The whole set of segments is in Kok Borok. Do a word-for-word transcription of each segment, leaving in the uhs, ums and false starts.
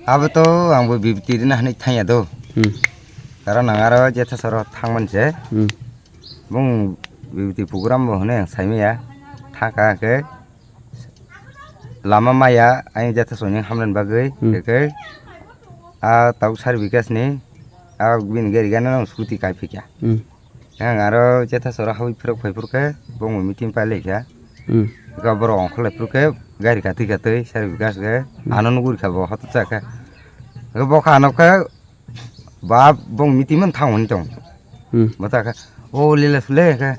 Abo to ang bo bibiti rina hinwi thangya do. Hmm. Karon ang aro jetha soro thangman se. Hmm. Bung bibiti program bo hwnwi ang saimaya. Thangka hwnkhe lama maya ayang jetha soni hamlen bagwi. Hmm. Hwnkhe a tau sar bikas ni a bini gari gana nang scooty kai phikya. Hmm. Ang aro jetha sora hawi phirok phai phurkhe bongni meeting pai laikha. Hmm. Eka borok ongkhor lai phurkhe gari katwi katwi sari gas khe Hmm. Ano nuguri kha bo hoto cha khe. Eka bokha ano khe ba bong meeting man thang hwn tong. Hmm. Bo ta khe o lila sule khe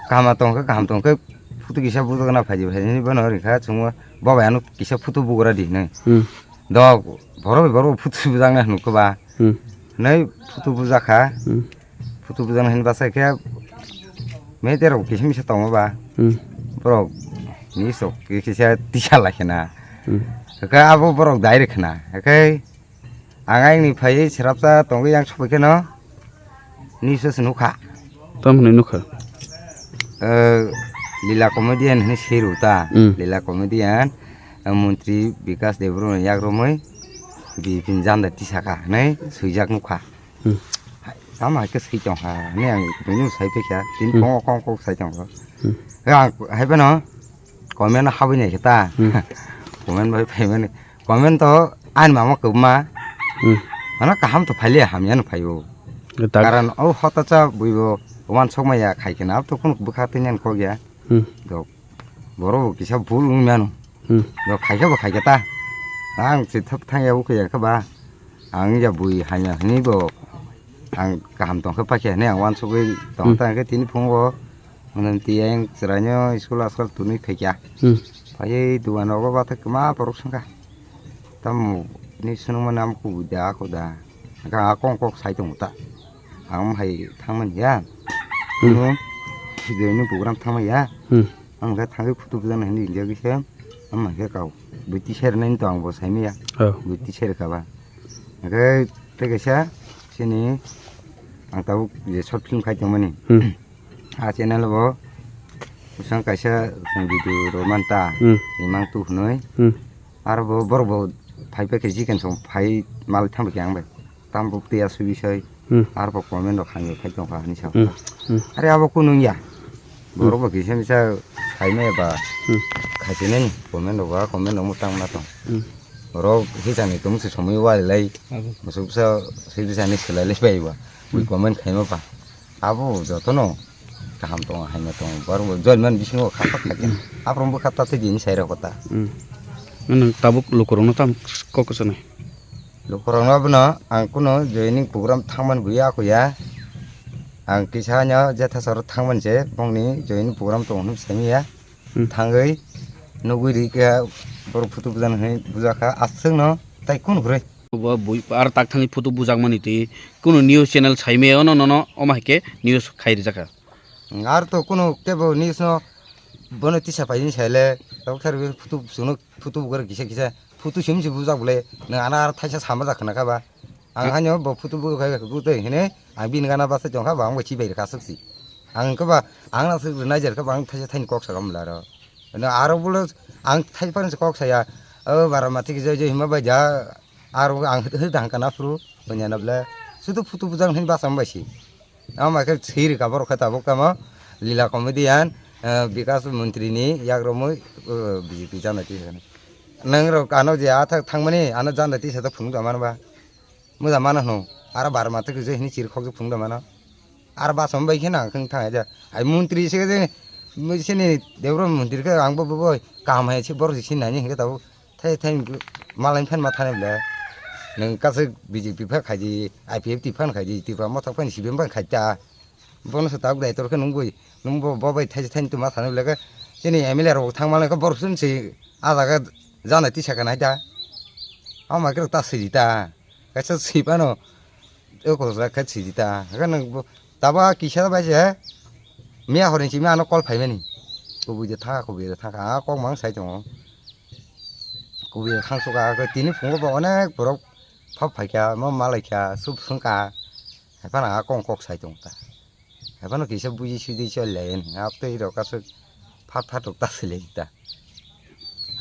kaham tong khe kaham tong khe photo kisa bujo gana phai phai ni bono ri kha chungo baba ano kisa photo bugra di nai. Hmm. Dok borok borok photo bujang na nuk ba. Hmm. Nai photo bujak kha. Hmm. Photo bujang hin basa khe media rok kisa misa tongo ba. Hmm. Borok ni sok kisa tisa lai khna. Hmm. Khe abo borok dai rw khna. Khe ang aini phai srapsa tongwi yang sopai kheno ni se nukha. Tam hwnwi nukha. Eh, Lila comedian hwnwi swiru ta. Hmm. Lila comedian, eh, montri Bikas Debbarma ni yak romwi bipin janda tisaka hwnwi swijak nukha. Hmm. Tamo hai khe swi tong kha, hwnwi ang buino sai phai kha, tini Hmm. kong kong kok sai tong kha. Hmm. Ang hai phano comment habwi nai khe ta. Hmm. Comment bai phai mani. Comment to ani mama kwbma. Hmm. Ano kaham to phai liya, hamya no phai o. Tak. Karon o hota cha bui bo wansok maya khai khe na, to kun bwkha twi nang kok ya. Hmm. Dok. Borok bo kisa bul wng mano. Hmm. Dok khai khe bo khai khe ta. Ang se thap thang ya, ukhe ya khe ba. Ang ya bui hanya hini bo. Ang kaham tong khe pakhe hini ang wansugwi tong Hmm. ta khe tini phungo. Mwnam ti ang chwraino school askal tunui phaikya. Hmm. Phaiwi dugan rogo bathai kwma borok swngkha. Tamo ni swngmani amo kubui da ako da. Hwnkhe a kong kok sai tongo ta. Ang hai thangmani ya. Hmm. Ano joini program thangmani ya. Hmm. Ang khe thangwi photo bujana hinwi rinjagwi se. Ama khe kau. Bui tisai rwnai to ang bo saimaya. Oh. Bui tisai rwkha ba. Hwnkhe tei kaisa chini ang tabuk je short film khai tongmani. Hmm. A channel bo bwsang kaisa video rw man ta Hmm. Imang tu hwnwi. Hmm. Aro bo borok bo phai phai khe chicken song phai mal thang khe ang bai. Tam bo tei asui bisoi. Hmm. Aro bo comment rok hamya phai tong kha hinwi sa. Hmm. Hmm. Are abo kunu ya. Hmm. Borok bo kisa misa sai maya ba. Hmm. Khachi nani comment rok ba comment rok mwtang ma tong. Hmm. Borok hijani tong se somoi wali lai. Abo. Musuk sa sui bisani selai lai bai ba. Wi Hmm. comment khai ma ba. Abo jotono kaham tongo, haino tongo. Borok bo join man bisingo kha ta kha khe. Hmm. Aphuru bo kha ta tei din sai rok ta. Hmm. Nang tabuk lukurokno tam kok kwchwnai? Lukurokno bono ang kuno joining program thangmani buya ako ya. Ang kisa no jetha soro thangmani se bongni joining program tongo hinwi saimaya. Hmm. Thangwi nugwi ri khe borok photo bujana hinwi bujakha aswkno tai kun hwrwi. Bo bui ar tak thani photo bujakmani twi kuno news channel saimaya ono nono omo hai khe news khai rijakha. Ar to kuno kebo news no bono tisa paini saile tabuk thar photo chwngno photo bugra kisa kisa photo sim si bujak bole nang ana ar thaisa sama jak khna kha ba. Ang Ah. Hanyo bo photo bu khai bu tei hine ang bini gana basa jong kha ba ang bo chibai rwkha aswk si. Ang khe ba ang na aswk nai jer kha ba ang thaisa thaini kok sa gam laro. Na aro bole ang thai pan kok saya. O bara mati ki joi joi hima bai ja aro ang hwdang kana phuru onya na bole. Sudu photo bujang hin basa bai si. Ama khe swi rwkha borok khe tabuk tamo Lila comedian, eh, Bikas Montri ni yak romwi, eh, B J P jana tisa. Nang rok ano je a thak thangmani ano jana tisa ta phunuk da mano ba. Muja mano hno. Aro bar ma thik je hini chir khok je phunuk da mano. Aro ba som bai khe nang khang thang ja. Ai montri se je sini Debra montri khe ang bo bo kaham hai se borok je sin nani hingke tabuk. Thai thai malai phan ma thani ble. Nang kasu B J P phan khaidi, I P F T phan khaidi, Tipra Motha phan C P M phan khaita. Bono se tabuk dai tor khe nung bui, nung bo, bo bai thai thai tuma thani ble khe. Chini M L A rok thang malai khe borok sun si a jaga jana tisa kana ta. Ama khe ta sidi ta. Kaisa si pano. Eko ja khe sidi ta. Khe nang bo, taba kisa bai se. Miya horin si miya ano call phaimani. Kubui de thaka, kubui de thaka. A kok mang sai tongo. Kubui thangsuka khe tini phungo bo onek borok phap phaikha, mo malaikha, sup swngkha, hai phano a kong kok sai tongkha. Hai phano kisa buji sidi choli lai, a twi rok aswk phat phat rok ta swlai ta.